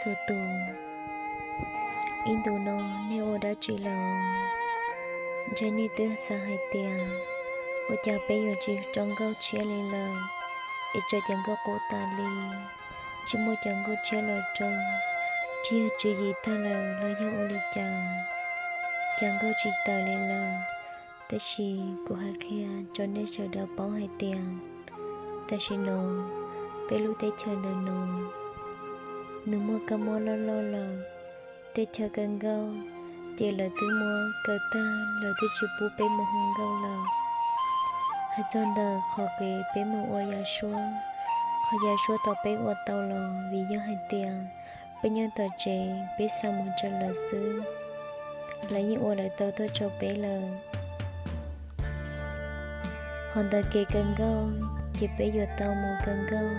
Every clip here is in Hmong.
Tus tus, ib ntus no nej ua dab tsi lawm? Ntshe nej twb xav hais tias ua cas peb yuav tsis rau nkauj tshiab li lawm, es tso cov nkauj qub tas li, tsis muaj cov nkauj tshiab los rau, tsis yog tswv yim tag lawm los yog ua li cas, cov nkauj tsis tawm li lawm. Tab sis kuv hais qhia rau nej sawv daws paub hais tias tam sim no peb lub teb chaws ntawm no nws muaj kab mob loj loj lawm. Teb chaws kaw nkauj ces lawv twb muab kaw tag, lawv twb tsis pub peb mus hu nkauj lawm. Hais txog ntawm qhov kev peb mus ua yav suab, qhov yav suab tau peb ua tau los vim yog hais tias peb nyob tom tsev peb xa mus rau lawv xwb, lawv yeej ua lawv tau tuaj rau peb lawm. Hos ntawm kev kaw nkauj ces peb yuav tau mus kaw nkauj,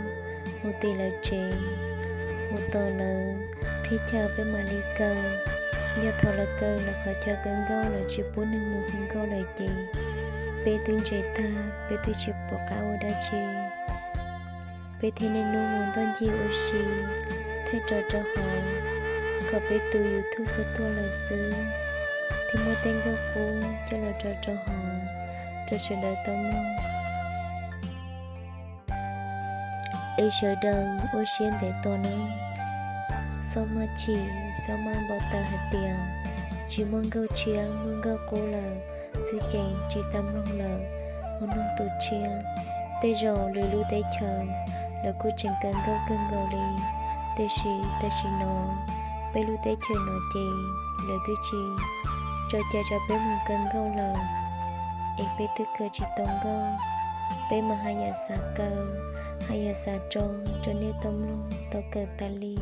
mus tim lawv tsev, mus tos lawv qhib chaw peb mam li kaw. Yog thaum lawv kaw lawv qhov chaw kaw nkauj lawv tsis pub neeg mus hu nkauj lawm ces peb twb ntse tag, peb twb tsis pom qab ua dab tsi. Peb thiaj niaj hnub mus ntoj ncig ua si, thaij tso rau hauv, kom peb tus YouTube xub tuaj lawm xwb, thiaj muaj tej nkauj qub coj los tso rau hauv rau sawv daws tau mloog. Es sawv daws ua siab ntev tos nawb, xob maj chim, xob maj npau taws hais tias tsis muaj nkauj tshiab muaj nkauj qub lawm xwb ces tsis tau mloog lawm, mus mloog tus tshiab. Tej zaum lwm lub teb chaws lawv kuj tseem kaw nkauj kawg nkaus li, tiam sis tam sim no peb lub teb chaws no ces lawv twb tsis tso cai rau peb mus kaw nkauj lawm, es peb twb kaw tsis tau nkauj. Peb mas haj yam xav kaw, haj yam xav tso rau nej tau mloog tau kawm tas li.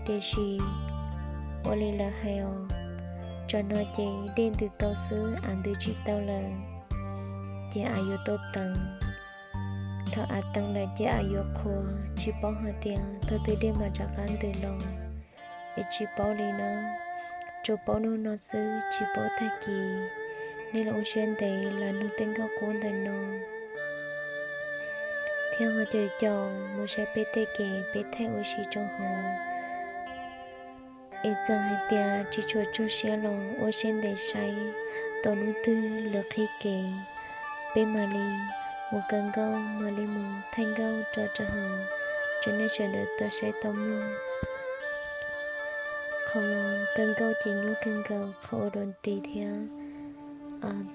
Tiam sis ua li lawv hais os, tsam no ces dej ntws tau xwb, av ntws tsis tau lawm, ces av yuav tau teev. Thaum av teev lawm ces av yuav qhuav, tsis paub hais tias thaum twg dej mam rov qab ntws los, es tsis paub li na. Tsuas paub hnub no xwb, tsis paub tag kis. Nej los ua siab ntev los mloog tej nkauj qub ntawm no, thiab ho caum caum mus saib peb tej kev peb thaij ua si rau hauv. Es txawm hais tias tsis tshua tsaug siab los ua siab ntev saib, tau hnub twg lawv qhib kev, peb mam li mus kaw nkauj, mam li mus thaij nkauj tso rau hauv rau nej sawv daws tau saib tau mloog. Qhov kaw nkauj ces nyuaj kawg nkaus, qhov ua dua nti thiab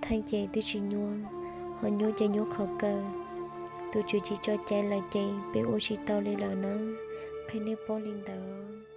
thaij ces twb tsis nyuaj, ho nyuaj ces nyuaj qhov kaw. Tus tswv tsis tso cai lawm ces peb ua tsis tau li lawm na, qhia nej paub li ntawd.